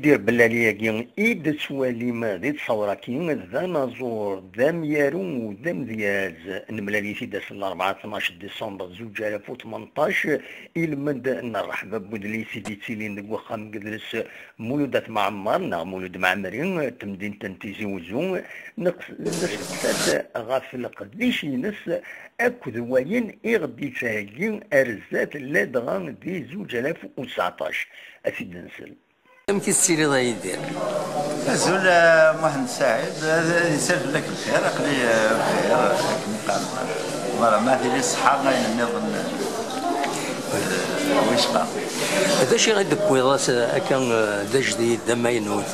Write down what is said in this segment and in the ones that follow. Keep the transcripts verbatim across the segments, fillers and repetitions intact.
Dir Bellali-agi i d-tettwalim di tṣawra-agi d anaẓur, d amyaru, d amedyaz. Nemlal-it-id ass n larebɛa tnac diṣember zuǧ alaf u tmenṭac, ilmend n rreḥba n udlis i d-yettilin deg uxxam n yedles Mulud At Mɛemmer neɣ Mulud Mɛemmri, temdint n Tizi Uzzu. Neqs-, nesteqsa-t ɣef leqdic-ines akked wayen i ɣ-d-yettheggi ar zdat ladɣa di zuǧ alaf u tseɛṭac. Ad t-id-nsel. Amek i tettiliḍ a Yidir? Azul, eh, Muḥend Saɛid, eh, ad isal fell-ak lxir, aql-i, eh, bxir, akken iqqar. Voilà, ma tili ṣṣeḥḥa, ayen nniḍen, eh, wicqa. D acu i d-tewwiḍ ass-, akka, eh, d ajdid, d amaynut?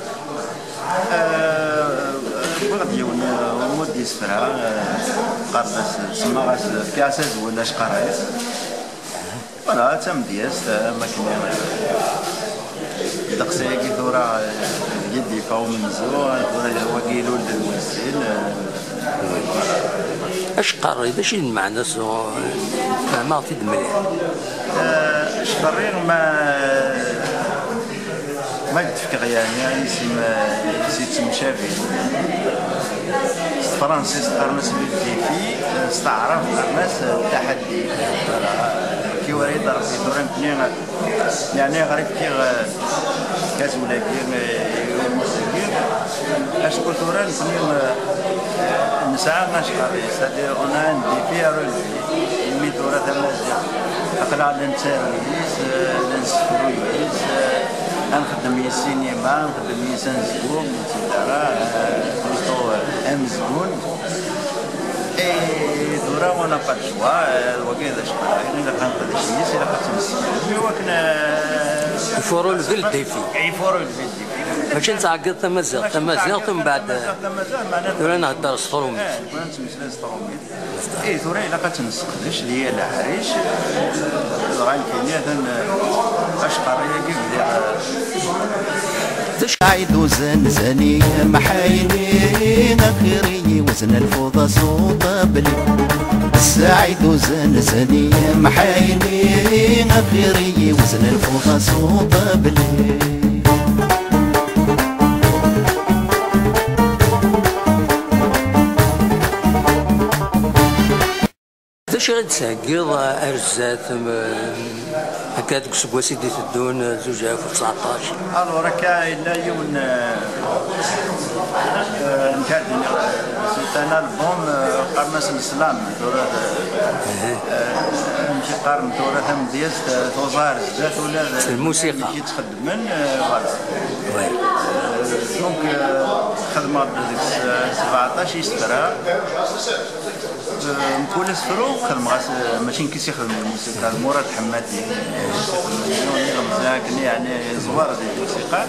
Eh, wwiɣ-d yiwen, eh, umudd isefra, eh, qqaren-as, semmaɣ-as, fkiɣ-as azwel acqarray. Voilà, d tamedyazt, am akken i, ddeqs-agi tura, eh, deg i d-yeffeɣ umenzu, tura wagi ilul d lwezil, eh. Acqarri, d acu i d lmeɛna-s? Fehmeɣ-t-id mliḥ. Eh, acqarri, ma, ma d-fkeɣ, yeɛni, isem, eh, s yettemcabin. S tefransist qqaren-as le défi, s taɛrabt qqaren-as, eh, taḥaddi. Voilà. Kiwari d Rebbi tura nekkni, yeɛni ɣer i fkiɣ, eh, kazul-agi, eh, i umuss-agi. Acku tura nekkni, eh, nesɛa acqarri, c'est-à-dire on a un défi à relever. Imi tura tamaziɣt, aql-aɣ la nettaru yis, eh, la nsefru yis, eh, ad nxeddem yis sinima, ad nxeddem yis anezgum, et cetera, eh, plutôt, eh, amezgun. Et tura, on n'a pas le choix, eh, wagi d acqarri, ilaq ad nqedc yis, ilaq ad tt-nessekfel. I wakken, eh, il faut relever le défi. Il faut relever le défi. Mačči nettɛeggiḍ tamaziɣt, tamaziɣt, mbeɛd, tamaziɣt, meɛna tura nhedder s tṛumit. Eh, tura nettmeslay s tṛumit. Ih, tura ilaq ad tt-nesseqdec di yal aḥric, dɣa nekkini atan, eh, acqarri-agi bdiɣ, eh, Saɛid uzenzani mḥayni, axir-iyi wezn lfuḍa s uṭabli. Saɛid uzenzani mḥayni, axir-iyi wezn lfuḍa s uṭabli. D acu i d-theggiḍ ar zdat, m-, akka deg useggas i d-iteddun, zuǧ alaf u tseɛṭac? Alors, akka yella yiwen, eh, eh, nekk ad d-iniɣ, c'est un album, eh, qqaren-as n slam, tura, eh, amek i qqaren tura tamedyazt, eh, tuẓa ar zdat ula d lmusiqa. Amek i tt-xeddmen, eh, voilà. Oui. Eh, donc, eh, xedmeɣ-d deg s-, sebɛeṭac isefra. Eh, mkul asefru xedmeɣ-as, eh, mačči nekk i s-ixedmen lmusiqa, d Murad Ḥemmadi. Yiwen ilemẓi akken, yeɛni, yeẓwer di lmusiqa.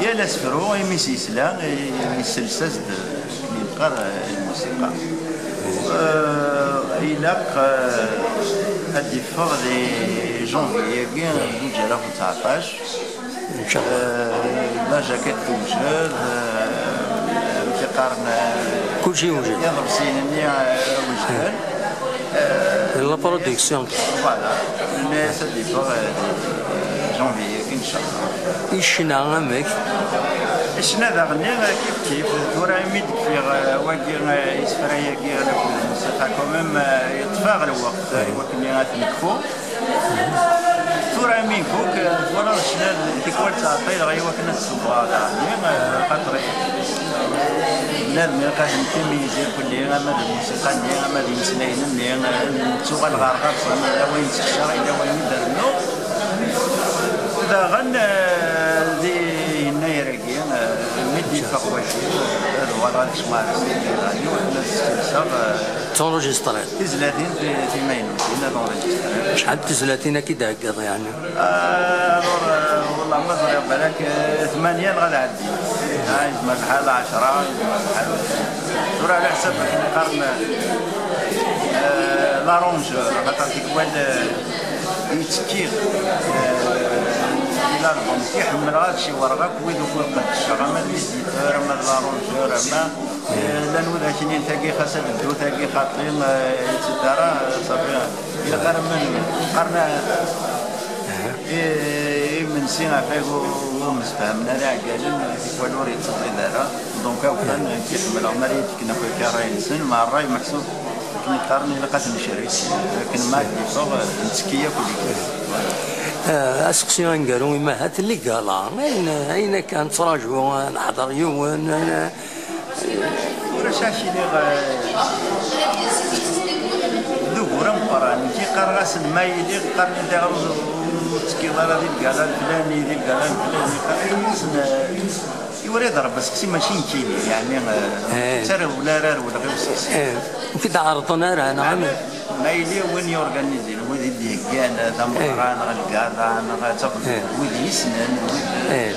Yal asefru, imi s-yesla, eh, yessels-as-d, eh, akken yeqqar, eh, lmusiqa. Eh, ilaq, eh, ad d-iffeɣ di janvier-agi, zuǧ alaf u tseɛṭac. Inchallah. Eh, la jaquette tewjed, eh, amek i qqaren, eh, kulci yewjed. Iḍebsiyen-nni, eh, wejden. Eh, la production. Voilà. Mais ça dépend, eh, di janvier, inchallah. I ccna, amek? Ccna daɣen, eh, kif kif. Tura imi d-kfiɣ, eh, wagi, eh, isefra-yagi, eh, la musiqa, quand même, eh, yeṭṭef-aɣ lweqt, eh, i wakken ad t-nekfu. Tura imi ifuk, twalaḍ ccna tikwal ttɛeṭṭileɣ i wakken ad sufɣeɣ daɣen, eh, xaṭer bnadem ilaq ad t-nettimyizi irkelli, ama d lmusiqa-nni, ama d imeslayen-nni, eh, nettuɣal ɣer ɣer-sen, yella wayen ttekceɣ, yella wayen i d-rennuɣ. Daɣen, eh, di yennayer-agi, eh, mi d-yeffeɣ wagi, ad uɣaleɣ ad kecmeɣ ar studio radio, ad as-skelseɣ, eh, Tenregistriḍ? Tizlatin ti-, timaynutin, ad enregistriɣ. Acḥal n tezlatin akka i d-theggiḍ, yeɛni? Ah, alors, euh, wallah, ma ẓriɣ, balak, euh, tmanya neɣ ad ɛeddi. Ah, yezmer lḥal ɛecra, yezmer lḥal. Tura ɛla ḥsab akken qqaren, euh, l'arrangeur, xaṭer tikwal, euh, yettekki, euh, di l'album. Ḥemmleɣ ad ciwreɣ akk wid ukud qeddceɣ, ama d l'éditeur, ama d l'arrangeur, ama Eh, llan widak inin tagi xas ad ddu, tagi xaṭi, eh, et cetera. Safi, ilaq ara men-, qqaren, eh, i men-, Si ɣef wagu ur msefhamen ara iɛeggalen, tikwal ur yettẓid ara. Donc, awtan, ki ḥemmleɣ mi ara yi-d-fken akk akka ṛṛay-nsen, ma ṛṛay meḥsub akken i qqaren ilaq ad t-ncerreg. Akken ma ad d-iffeɣ, nettekki akk deg-s. Eh, aseqsi aneggaru, imahat, les galas, ayen, ayen akka nettraǧu, eh, neḥḍer yiwen, eh, ulac acu iliɣ, eh, d ugur ameqqran. Nekk qqareɣ-asen ma iliɣ, qqaren-iyi-d ur, ur tettekkiḍ ara di lgala leflani, di lgala leflani. Qqaren-asen, eh, i wrida Rebbi seqsi mačči nekkini, yeɛni, eh, Eh. ur ttara wala ara rewleɣ i useqsi. Eh, ur k-id-ɛerḍen ara, neɣ amek? Ma yili win yorganizin, wid i d-yeggan, eh, tameɣra, Eh. neɣ lgala, neɣ ad tafeḍ Eh. wid yessnen, wid, Eh.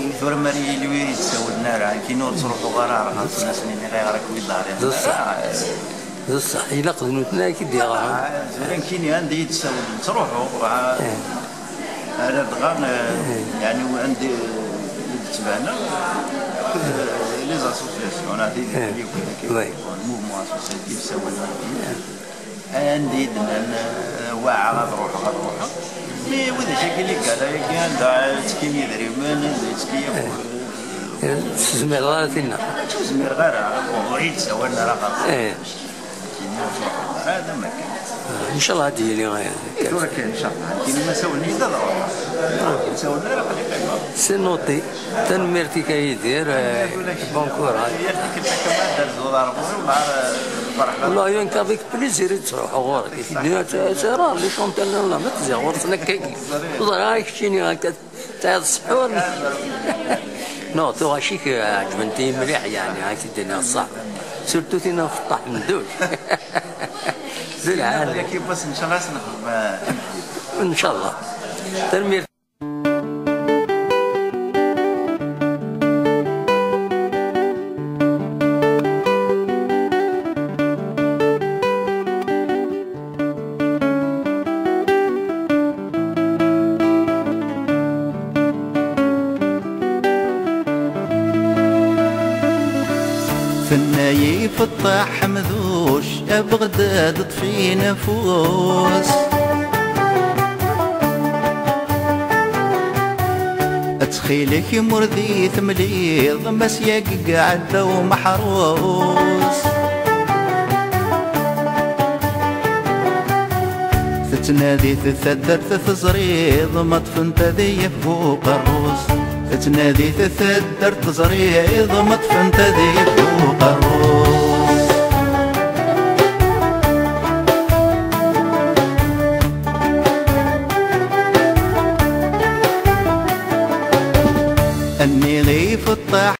i tura ma yili wid yessawlen ara, nekkini ur ttruḥuɣ ara ar ɣer-sen, ad sen-iniɣ ayɣer akka i d-ḍariɣ. D ṣṣeḥ. Eh. D ṣṣeḥ, ilaq d nutni ara k-id-iɣren. Ah, tura nekkini anda i d-ssawlen, ttruḥuɣ, ah, Eh. Ara dɣa, eh, yeɛni, anda i d-ttbaneɣ, akked, eh, les associations, neɣ tid Eh, oui. Le mouvement associatif, sawalen-iyi. Anda i d-nnan, eh, waɛa, ad ruḥeɣ, ad ruḥeɣ. Mi ulac akk les galas-agi, anda ttekkin yidrimen, anda yettekki akk, Eh, ur tezmireḍ ara tinna. Ur zmireɣ ara, ur yi-d-ssawalen ara ɣer Eh. Nekkini ur ttruḥuɣ ara, d amakkan. Ncallah ad d-yili, eh, Tura kan, ncallah. Nekkini ma sawlen-iyi-d ad ruḥeɣ. Ma ur sawlen ara, aql-i qqimeɣ. C'est noté. Tanemmirt-ik a Yidir, eh, bon courage. Yal tikkelt akka ma ad d-terzuḍ ar ɣur-i, wala ara, eh, ferḥeɣ. Wala rien qu'avec plaisir i ttruḥuɣ ɣur-k. C'est rare, les chanteurs-nni, la, ma tziɣ ɣur-sen akkagi. Ẓriɣ. Ẓriɣ, ah, keččini akka. Tesɛiḍ ssḥur? Non, tuɣac-ik ɛeǧbent-iyi mliḥ, yeɛni, ad k-id-iniɣ ṣṣeḥ. Surtout tin n Feṭṭaḥ Mendud. D lɛali. Ncallah ad s-nexdem, eh, amek-, ncallah. Tanemmirt. Tenna-yi Feṭṭaḥ Ḥemduc, a Beɣdad ṭṭef-in afus. Ttxil-k, ma ur d-iyi-temliḍ, ma s-yagi iɛedda umeḥrus. Tettnadi-t taddart teẓriḍ, ma ṭṭfent ad iyi-yaf bu uqerrus. Tettnadi-t taddart teẓriḍ, ma ṭṭfent ad iyi-yaf bu uqerrus. Nniɣ i Feṭṭaḥ